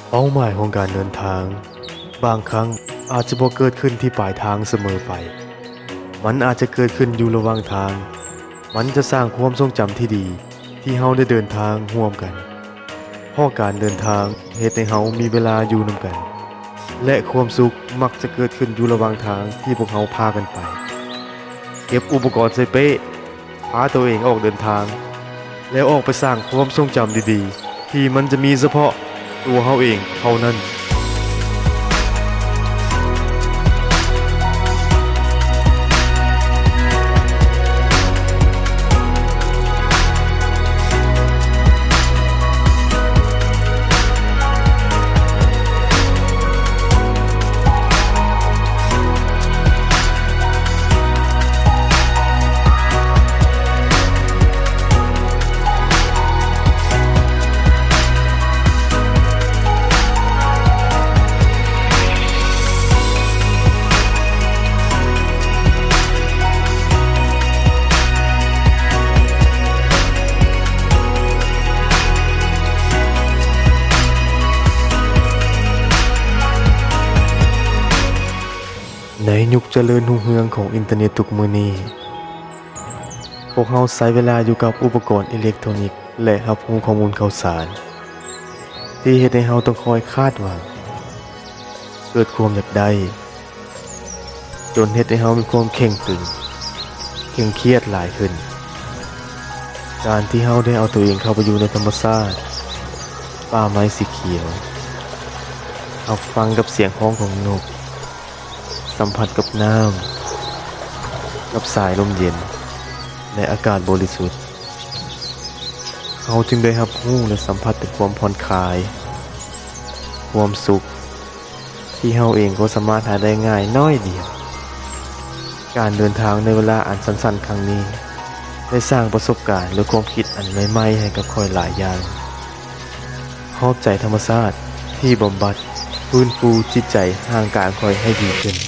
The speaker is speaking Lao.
ເປົ້າໝາຍຂອງການເດີນທາງ ບາງຄັ້ງອາດຈະບໍ່ເກີດຂຶ້ນທີ່ປາຍທາງສະເໝີໄປ. ມັນອາດຈະເກີດຂຶ້ນຢູ່ລະຫວ່າງທາງ. ມັນຈະສ້າງຄວາມຊົງຈຳທີ່ດີທີ່ເຮົາໄດ້ເດີນທາງຮ່ວມກັນ. ເພາະການເດີນທາງເຮັດໃຫ້ເຮົາມີເວລາຢູ່ນຳກັນ ແລະ ຄວາມສຸກມັກຈະເກີດຂຶ້ນຢູ່ລະຫວ່າງທາງທີ່ພວກເຮົາພາກັນໄປ. ເກັບອຸປະກອນໃສ່ເປ້, ພາຕົວເອງອອກເດີນທາງ ແລ້ວອອກໄປສ້າງຄວາມຊົງຈຳດີໆ ທີ່ມັນຈະມີສະເພາະຕົວເຮົາເອງເທົ່ານັ້ນ. ໃນຍຸກຈະເລີນຮຸ່ງເຮືອງຂອງອິນເຕີເນັດທຸກມື້ນີ້, ພວກເຮົາໃຊ້ເວລາຢູ່ກັບອຸປະກອນອີເລັກໂທນິກ ແລະ ຮັບຮູ້ຂໍ້ມູນຂ່າວສານ ທີ່ເຮັດໃຫ້ເຮົາຕ້ອງຄອຍຄາດຫວັງ, ເກີດຄວາມຢາກໄດ້, ຈົນເຮັດໃຫ້ເຮົາມີຄວາມເຄັ່ງຕຶງ, ເຄັ່ງຄຽດຫຼາຍຂຶ້ນ. ການທີ່ເຮົາໄດ້ເອົາຕົວເອງເຂົ້າໄປຢູ່ໃນທຳມະຊາດ, ປ່າໄມ້ສີຂຽວ, ຮັບຟັງກັບສຽງຮ້ອງຂອງນົກ, ສຳຜັດກັບນ້ຳ, ກັບສາຍລົມເຢັນ ແລະ ອາກາດບໍລິສຸດ, ເຮົາຈຶ່ງໄດ້ຮັບຮູ້ ແລະ ສຳຜັດເຖິງຄວາມຜ່ອນຄາຍ, ຄວາມສຸກ ທີ່ເຮົາເອງກໍສາມາດຫາໄດ້ງ່າຍໜ້ອຍດຽວ. ການເດີນທາງໃນເວລາອັນສັ້ນໆຄັ້ງນີ້ ໄດ້ສ້າງປະສົບການ ແລະ ຄວາມຄິດອັນໃໝ່ໆໃຫ້ກັບຂ້ອຍຫຼາຍຢ່າງ. ຂອບໃຈທຳມະຊາດທີ່ບຳບັດ, ຟື້ນຟູຈິດໃຈຮ່າງກາຍຂ້ອຍໃຫ້ດີຂຶ້ນ.